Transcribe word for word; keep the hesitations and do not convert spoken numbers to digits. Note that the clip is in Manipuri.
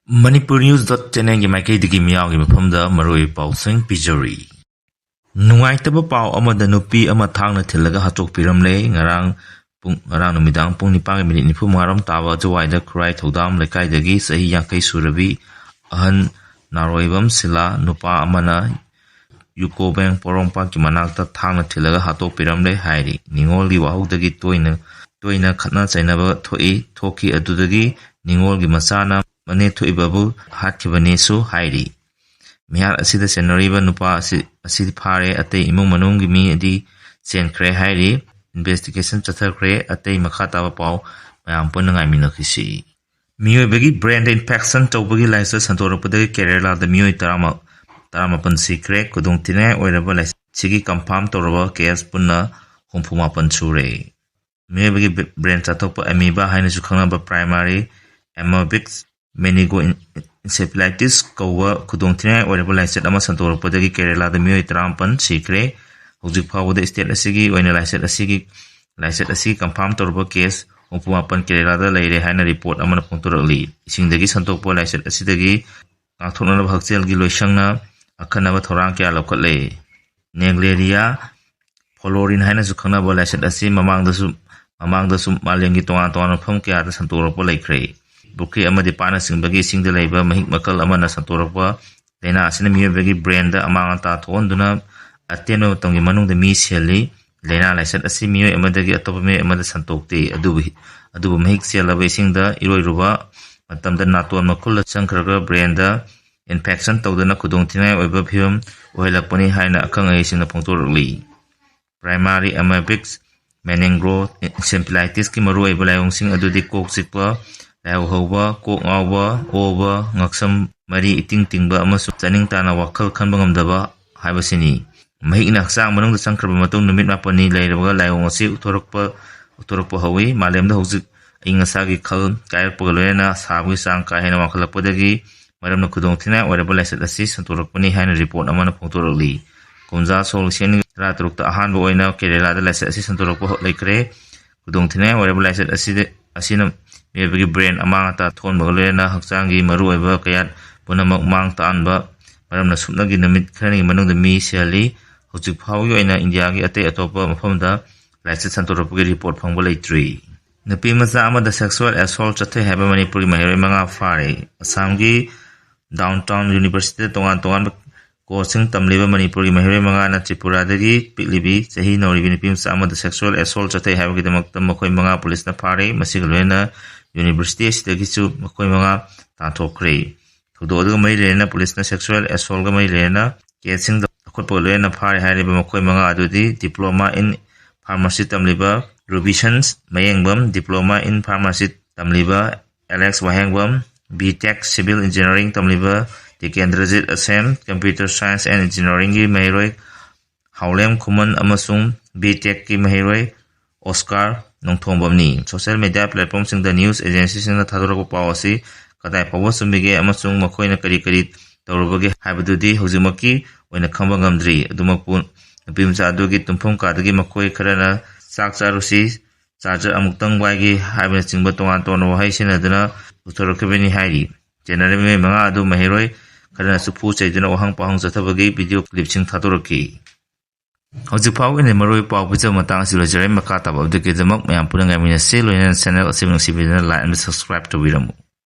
Manipur News dot channelꯒꯤ ꯃꯥꯏꯀꯩꯗꯒꯤ ꯃꯤꯌꯥꯝꯒꯤ ꯃꯐꯝꯗ ꯃꯔꯨꯑꯣꯏꯕ ꯄꯥꯎꯁꯤꯡ ꯄꯤꯖꯔꯤ꯫ ꯅꯨꯡꯉꯥꯏꯇꯕ ꯄꯥꯎ ꯑꯃꯗ ꯅꯨꯄꯤ ꯑꯃ ꯊꯥꯡꯅ ꯊꯤꯜꯂꯒ ꯍꯥꯠꯇꯣꯛꯄꯤꯔꯝꯂꯦ꯫ ꯉꯔꯥꯡ ꯄꯨꯡ, ꯉꯔꯥꯡ ꯅꯨꯃꯤꯗꯥꯡ ꯄꯨꯡ ꯅꯤꯄꯥꯟꯒ ꯃꯤꯅꯤꯠ ꯅꯤꯐꯨ ꯃꯉꯥꯔꯣꯝ ꯇꯥꯕ ꯑꯗꯨꯋꯥꯏꯗ ꯈꯨꯔꯥꯏ ꯊꯧꯗꯥꯝ ꯂꯩꯀꯥꯏꯗꯒꯤ ꯆꯍꯤ ꯌꯥꯡꯈꯩ ꯁꯨꯔꯕꯤ ꯑꯍꯟ ꯅꯥꯔꯣꯏꯕꯝ ꯁꯤꯂꯥ ꯅꯨꯄꯥ ꯑꯃꯅ ꯌꯨꯀꯣ ꯕꯦꯡ ꯄꯣꯔꯣꯝꯄꯥꯠꯀꯤ ꯃꯅꯥꯛꯇ ꯊꯥꯡꯅ ꯊꯤꯜꯂꯒ ꯍꯥꯠꯇꯣꯛꯄꯤꯔꯝꯂꯦ ꯍꯥꯏꯔꯤ꯫ ꯅꯤꯉꯣꯜꯒꯤ ꯋꯥꯍꯧꯗꯒꯤ ꯇꯣꯏꯅ, ꯇꯣꯏꯅ ꯈꯠꯅ ꯆꯩꯅꯕ ꯊꯣꯛꯏ, ꯊꯣꯛꯈꯤ꯫ ꯑꯗꯨꯗꯒꯤ ꯅꯤꯉꯣꯜꯒꯤ ꯃꯆꯥꯅ ꯃꯅꯦ ꯊꯣꯛꯏꯕꯕꯨ ꯍꯥꯠꯈꯤꯕꯅꯦꯁꯨ ꯍꯥꯏꯔꯤ꯫ ꯃꯤꯍꯥꯠ ꯑꯁꯤꯗ ꯆꯦꯟꯅꯔꯤꯕ ꯅꯨꯄꯥ ꯑꯁꯤ, ꯑꯁꯤ ꯐꯥꯔꯦ꯫ ꯑꯇꯩ ꯏꯃꯨꯡ ꯃꯅꯨꯡꯒꯤ ꯃꯤ ꯑꯗꯤ ꯆꯦꯟꯈ꯭ꯔꯦ ꯍꯥꯏꯔꯤ꯫ Investigation ꯆꯠꯊꯈ꯭ꯔꯦ꯫ ꯑꯇꯩ ꯃꯈꯥ ꯇꯥꯕ ꯄꯥꯎ ꯃꯌꯥꯝ ꯄꯨꯟꯅ ꯉꯥꯏꯃꯤꯟꯅꯈꯤꯁꯤ꯫ ꯃꯤꯑꯣꯏꯕꯒꯤ brainꯗ infection ꯇꯧꯕꯒꯤ ꯂꯥꯏꯆꯠ ꯁꯟꯗꯣꯔꯛꯄꯗꯒꯤ ꯀꯦꯔꯦꯂꯥꯗ ꯃꯤꯑꯣꯏ ꯇꯔꯥꯃ-, ꯇꯔꯥꯃꯥꯄꯟ ꯁꯤꯈ꯭ꯔꯦ꯫ ꯈꯨꯗꯣꯡꯊꯤꯅꯤꯡꯉꯥꯏ ꯑꯣꯏꯔꯕ ꯂꯥꯏꯆꯠꯁꯤꯒꯤ confirm ꯇꯧꯔꯕ case ꯄꯨꯟꯅ ꯍꯨꯝꯐꯨ ꯃꯥꯄꯟ ꯁꯨꯔꯦ꯫ ꯃꯤꯑꯣꯏꯕꯒꯤ ꯕ-, brain ꯆꯥꯊꯣꯛꯄ amoeba ꯍꯥꯏꯅꯁꯨ ꯈꯪꯅꯕ primary amoebic meningoencephalitis ꯀꯧꯕ ꯈꯨꯗꯣꯡꯊꯤꯅꯤꯡꯉꯥꯏ ꯑꯣꯏꯔꯕ ꯂꯥꯏꯆꯠ ꯑꯃ ꯁꯟꯗꯣꯔꯛꯄꯗꯒꯤ ꯀꯦꯔꯦꯂꯥꯗ ꯃꯤꯑꯣꯏ ꯇꯔꯥꯃꯥꯄꯟ ꯁꯤꯈ꯭ꯔꯦ꯫ ꯍꯧꯖꯤꯛ ꯐꯥꯎꯕꯗ state ꯑꯁꯤꯒꯤ ꯑꯣꯏꯅ ꯂꯥꯏꯆꯠ ꯑꯁꯤꯒꯤ, ꯂꯥꯏꯆꯠ ꯑꯁꯤ confirm ꯇꯧꯔꯕ case ꯍꯨꯝꯐꯨ ꯃꯥꯄꯟ ꯀꯦꯔꯦꯂꯥꯗ ꯂꯩꯔꯦ ꯍꯥꯏꯅ report ꯑꯃꯅ ꯐꯣꯡꯗꯣꯔꯛꯂꯤ꯫ ꯏꯁꯤꯡꯗꯒꯤ ꯁꯟꯗꯣꯛꯄ ꯂꯥꯏꯆꯠ ꯑꯁꯤꯗꯒꯤ ꯉꯥꯛꯊꯣꯛꯅꯅꯕ ꯍꯛꯁꯦꯜꯒꯤ ꯂꯣꯏꯁꯪꯅ ꯑꯈꯟꯅꯕ ꯊꯧꯔꯥꯡ ꯀꯌꯥ ꯂꯧꯈꯠꯂꯦ꯫ Naegleria fluorum ꯍꯥꯏꯅꯁꯨ ꯈꯪꯅꯕ ꯂꯥꯏꯆꯠ ꯑꯁꯤ ꯃꯃꯥꯡꯗꯁꯨ, ꯃꯃꯥꯡꯗꯁꯨ ꯃꯥꯂꯦꯝꯒꯤ ꯇꯣꯉꯥꯟ ꯇꯣꯉꯥꯟꯕ ꯃꯐꯝ ꯀꯌꯥꯗ ꯁꯟꯗꯣꯔꯛꯄ ꯂꯩꯈ꯭ꯔꯦ꯫ ꯄꯨꯈ꯭ꯔꯤ ꯑꯃꯗꯤ ꯄꯥꯠꯅꯆꯤꯡꯕꯒꯤ ꯏꯁꯤꯡꯗ ꯂꯩꯕ ꯃꯍꯤꯛ ꯃꯈꯜ ꯑꯃꯅ ꯁꯟꯗꯣꯔꯛꯄ ꯂꯥꯏꯅꯥ ꯑꯁꯤꯅ ꯃꯤꯑꯣꯏꯕꯒꯤ brainꯗ ꯑꯃꯥꯡ ꯑꯇꯥ ꯊꯣꯛꯍꯟꯗꯨꯅ ꯑꯇꯦꯟꯕ ꯃꯇꯝꯒꯤ ꯃꯅꯨꯡꯗ ꯃꯤ ꯁꯤꯍꯜꯂꯤ꯫ ꯂꯥꯏꯅꯥ ꯂꯥꯏꯆꯠ ꯑꯁꯤ ꯃꯤꯑꯣꯏ ꯑꯃꯗꯒꯤ ꯑꯇꯣꯞꯄ ꯃꯤꯑꯣꯏ ꯑꯃꯗ ꯁꯟꯗꯣꯛꯇꯦ꯫ ꯑꯗꯨꯕꯨ, ꯑꯗꯨꯕꯨ ꯃꯍꯤꯛ ꯆꯦꯜꯂꯕ ꯏꯁꯤꯡꯗ ꯏꯔꯣꯏꯔꯨꯕ ꯃꯇꯝꯗ ꯅꯥꯇꯣꯟ ꯃꯈꯨꯜꯗ ꯆꯪꯈ꯭ꯔꯒ brainꯗ infection ꯇꯧꯗꯨꯅ ꯈꯨꯗꯣꯡꯊꯤꯅꯤꯡꯉꯥꯏ ꯑꯣꯏꯕ ꯐꯤꯕꯝ ꯑꯣꯏꯍꯜꯂꯛꯄꯅꯤ ꯍꯥꯏꯅ ꯑꯈꯪ ꯑꯍꯩꯁꯤꯡꯅ ꯐꯣꯡꯗꯣꯔꯛꯂꯤ꯫ Primary amoebic meningoencephalitisꯀꯤ ꯃꯔꯨꯑꯣꯏꯕ ꯂꯥꯏꯑꯣꯡꯁꯤꯡ ꯑꯗꯨꯗꯤ ꯀꯣꯛ ꯆꯤꯛꯄ, ꯂꯥꯏꯍꯧ ꯍꯧꯕ, ꯀꯣꯛ ꯉꯥꯎꯕ, ꯑꯣꯕ, ꯉꯛꯁꯝ ꯃꯔꯤ ꯏꯇꯤꯡ ꯇꯤꯡꯕ ꯑꯃꯁꯨꯡ ꯆꯥꯅꯤꯡ ꯇꯥꯅ ꯋꯥꯈꯜ ꯈꯟꯕ ꯉꯝꯗꯕ ꯍꯥꯏꯕꯁꯤꯅꯤ꯫ ꯃꯍꯤꯛꯅ ꯍꯛꯆꯥꯡ ꯃꯅꯨꯡꯗ ꯆꯪꯈ꯭ꯔꯕ ꯃꯇꯨꯡ ꯅꯨꯃꯤꯠ ꯃꯥꯄꯟꯅꯤ ꯂꯩꯔꯕꯒ ꯂꯥꯏꯑꯣꯡ ꯑꯁꯤ ꯎꯠꯊꯣꯔꯛꯄ, ꯎꯠꯊꯣꯔꯛꯄ ꯍꯧꯏ꯫ ꯃꯥꯂꯦꯝꯗ ꯍꯧꯖꯤꯛ ꯑꯏꯪ ꯑꯁꯥꯒꯤ ꯈꯜ ꯀꯥꯏꯔꯛꯄꯒ ꯂꯣꯏꯅꯅ ꯁꯥꯕꯒꯤ ꯆꯥꯡ ꯀꯥ ꯍꯦꯟꯅ ꯋꯥꯡꯈꯠꯂꯛꯄꯗꯒꯤ ꯃꯔꯝꯅ ꯈꯨꯗꯣꯡꯊꯤꯅꯤꯡꯉꯥꯏ ꯑꯣꯏꯔꯕ ꯂꯥꯏꯆꯠ ꯑꯁꯤ ꯁꯟꯗꯣꯔꯛꯄꯅꯤ ꯍꯥꯏꯅ report ꯑꯃꯅ ꯐꯣꯡꯗꯣꯔꯛꯂꯤ꯫ ꯀꯨꯝꯖꯥ ꯁꯣꯛ ꯂꯤꯁꯤꯡ ꯑꯅꯤꯒ ꯇꯔꯥꯇꯔꯨꯛꯇ ꯑꯍꯥꯟꯕ ꯑꯣꯏꯅ ꯀꯦꯔꯦꯂꯥꯗ ꯂꯥꯏꯆꯠ ꯑꯁꯤ ꯁꯟꯗꯣꯔꯛꯄ ꯂꯩꯈ꯭ꯔꯦ꯫ ꯈꯨꯗꯣꯡꯊꯤꯅꯤꯡꯉꯥꯏ ꯑꯣꯏꯔꯕ ꯂꯥꯏꯆꯠ ꯑꯁꯤꯗ, ꯑꯁꯤꯅ ꯃꯤꯑꯣꯏꯕꯒꯤ ꯕ꯭ꯔꯦꯟ ꯑꯃꯥꯡ ꯑꯇꯥ ꯊꯣꯛꯍꯟꯕꯒ ꯂꯣꯏꯅꯅ ꯍꯛꯆꯥꯡꯒꯤ ꯃꯔꯨꯑꯣꯏꯕ ꯀꯌꯥꯠ ꯄꯨꯝꯅꯃꯛ ꯃꯥꯡ ꯇꯥꯛꯍꯟꯕ ꯃꯔꯝꯅ ꯁꯨꯞꯅꯒꯤ ꯅꯨꯃꯤꯠ ꯈꯔꯅꯤꯒꯤ ꯃꯅꯨꯡꯗ ꯃꯤ ꯁꯤꯍꯜꯂꯤ꯫ ꯍꯧꯖꯤꯛ ꯐꯥꯎꯕꯒꯤ ꯑꯣꯏꯅ ꯏꯟꯗꯤꯌꯥꯒꯤ ꯑꯇꯩ ꯑꯇꯣꯞꯄ ꯃꯐꯝꯗ ꯂꯥꯏꯆꯠ ꯁꯟꯗꯣꯔꯛꯄꯒꯤ ꯔꯤꯄꯣꯔꯠ ꯐꯪꯕ ꯂꯩꯇ꯭ꯔꯤ꯫ ꯅꯨꯄꯤ ꯃꯆꯥ ꯑꯃꯗ ꯁꯦꯛꯁꯨꯑꯦꯜ ꯑꯦꯁꯣꯜ ꯆꯠꯊꯩ ꯍꯥꯏꯕ ꯃꯅꯤꯄꯨꯔꯒꯤ ꯃꯍꯩꯔꯣꯏ ꯃꯉꯥ ꯐꯥꯔꯦ꯫ ꯑꯁꯥꯝꯒꯤ ꯗꯥꯎꯟ ꯇꯥꯎꯟ ꯌꯨꯅꯤꯚꯔꯁꯤꯇꯤꯗ ꯇꯣꯉꯥꯟ ꯇꯣꯉꯥꯟꯕ ꯀꯣꯔꯁꯁꯤꯡ ꯇꯝꯂꯤꯕ ꯃꯅꯤꯄꯨꯔꯒꯤ ꯃꯍꯩꯔꯣꯏ ꯃꯉꯥꯅ ꯇ꯭ꯔꯤꯄꯨꯔꯥꯗꯒꯤ ꯄꯤꯛꯂꯤꯕꯤ ꯆꯍꯤ ꯅꯧꯔꯤꯕꯤ ꯅꯨꯄꯤ ꯃꯆꯥ ꯑꯃꯗ ꯁꯦꯛꯁꯨꯑꯦꯜ ꯑꯦꯁꯣꯜ ꯆꯠꯊꯩ ꯍꯥꯏꯕꯒꯤꯗꯃꯛꯇ ꯃꯈꯣꯏ ꯃꯉꯥ ꯄꯨꯂꯤꯁꯅ ꯐꯥꯔꯦ꯫ ꯃꯁꯤꯒ ꯂꯣꯏꯅꯅ ꯌꯨꯅꯤꯚꯔꯁꯤꯇꯤ ꯑꯁꯤꯗꯒꯤꯁꯨ ꯃꯈꯣꯏ ꯃꯉꯥ ꯇꯥꯟꯊꯣꯛꯈ꯭ꯔꯦ꯫ ꯊꯧꯗꯣꯛ ꯑꯗꯨꯒ ꯃꯔꯤ ꯂꯩꯅꯅ ꯄꯨꯂꯤꯁꯅ ꯁꯦꯛꯁꯨꯑꯦꯜ ꯑꯦꯁꯣꯜꯒ ꯃꯔꯤ ꯂꯩꯅꯅ ꯀꯦꯁꯁꯤꯡꯗ ꯑꯈꯣꯠꯄꯒ ꯂꯣꯏꯅꯅ ꯐꯥꯔꯦ ꯍꯥꯏꯔꯤꯕ ꯃꯈꯣꯏ ꯃꯉꯥ ꯑꯗꯨꯗꯤ diploma in pharmacy ꯇꯝꯂꯤꯕ ꯔꯨꯕꯤꯁꯟꯁ ꯃꯌꯦꯡꯕꯝ, diploma in pharmacy ꯇꯝꯂꯤꯕ ꯑꯦꯂꯦꯛꯁ ꯋꯥꯍꯦꯡꯕꯝ, B Tech Civil Engineering ꯇꯝꯂꯤꯕ ꯇꯤꯀꯦꯟꯗ꯭ꯔꯖꯤꯠ ꯑꯁꯦꯝ, Computer Science and Engineeringꯒꯤ ꯃꯍꯩꯔꯣꯏ ꯍꯥꯎꯂꯦꯝ ꯈꯨꯃꯟ ꯑꯃꯁꯨꯡ B Techꯀꯤ ꯃꯍꯩꯔꯣꯏ ꯑꯣꯁꯀꯥꯔ ꯅꯣꯡꯊꯣꯡꯕꯝꯅꯤ꯫ ꯁꯣꯁꯤꯌꯦꯜ ꯃꯤꯗꯤꯌꯥ ꯄ꯭ꯂꯦꯠꯐꯣꯝꯁꯤꯡꯗ ꯅ꯭ꯌꯨꯁ ꯑꯦꯖꯦꯟꯁꯤꯁꯤꯡꯅ ꯊꯥꯗꯣꯔꯛꯄ ꯄꯥꯎ ꯑꯁꯤ ꯀꯗꯥꯏ ꯐꯥꯎꯕ ꯆꯨꯝꯃꯤꯒꯦ ꯑꯃꯁꯨꯡ ꯃꯈꯣꯏꯅ ꯀꯔꯤ ꯀꯔꯤ ꯇꯧꯔꯨꯕꯒꯦ ꯍꯥꯏꯕꯗꯨꯗꯤ ꯍꯧꯖꯤꯛꯃꯛꯀꯤ ꯑꯣꯏꯅ ꯈꯪꯕ ꯉꯝꯗ꯭ꯔꯤ꯫ ꯑꯗꯨꯃꯛꯄꯨ ꯅꯨꯄꯤ ꯃꯆꯥ ꯑꯗꯨꯒꯤ ꯇꯨꯝꯐꯝ ꯀꯥꯗꯒꯤ ꯃꯈꯣꯏ ꯈꯔꯅ "ꯆꯥꯛ ꯆꯥꯔꯨꯁꯤ", "ꯆꯥꯔꯖꯔ ꯑꯃꯨꯛꯇꯪ ꯋꯥꯏꯒꯦ" ꯍꯥꯏꯕꯅꯆꯤꯡꯕ ꯇꯣꯉꯥꯟ ꯇꯣꯉꯥꯟꯕ ꯋꯥꯍꯩ ꯁꯤꯖꯤꯟꯅꯗꯨꯅ ꯄꯨꯊꯣꯔꯛꯈꯤꯕꯅꯤ ꯍꯥꯏꯔꯤ꯫ ꯆꯦꯟꯅꯔꯤꯕ ꯃꯤꯑꯣꯏ ꯃꯉꯥ ꯑꯗꯨ ꯃꯍꯩꯔꯣꯏ ꯈꯔꯅ ꯆꯨꯞꯄꯨ ꯆꯩꯗꯨꯅ ꯋꯥꯍꯪ ꯄꯥꯎꯍꯪ ꯆꯠꯊꯕꯒꯤ ꯚꯤꯗꯤꯑꯣ ꯀ꯭ꯂꯤꯞꯁꯤꯡ ꯊꯥꯗꯣꯔꯛꯈꯤ꯫ ꯍꯧꯖꯤꯛ ꯐꯥꯎꯕꯒꯤ ꯑꯣꯏꯅ ꯃꯔꯨꯑꯣꯏꯕ ꯄꯥꯎ ꯄꯤꯖꯕ ꯃꯇꯥꯡ ꯑꯁꯤ ꯂꯣꯏꯖꯔꯦ꯫ ꯃꯈꯥ ꯇꯥꯕ ꯑꯞꯗꯦꯠꯀꯤꯗꯃꯛ ꯃꯌꯥꯝ ꯄꯨꯟꯅ ꯉꯥꯏꯃꯤꯟꯅꯁꯤ꯫ ꯂꯣꯏꯅꯅ ꯆꯦꯅꯦꯜ ꯑꯁꯤꯕꯨ ꯅꯨꯡꯁꯤꯕꯤꯗꯨꯅ ꯂꯥꯏꯛ ꯑꯃꯗꯤ ꯁꯕꯁꯀ꯭ꯔꯥꯏꯕ ꯇꯧꯕꯤꯔꯝꯃꯨ꯫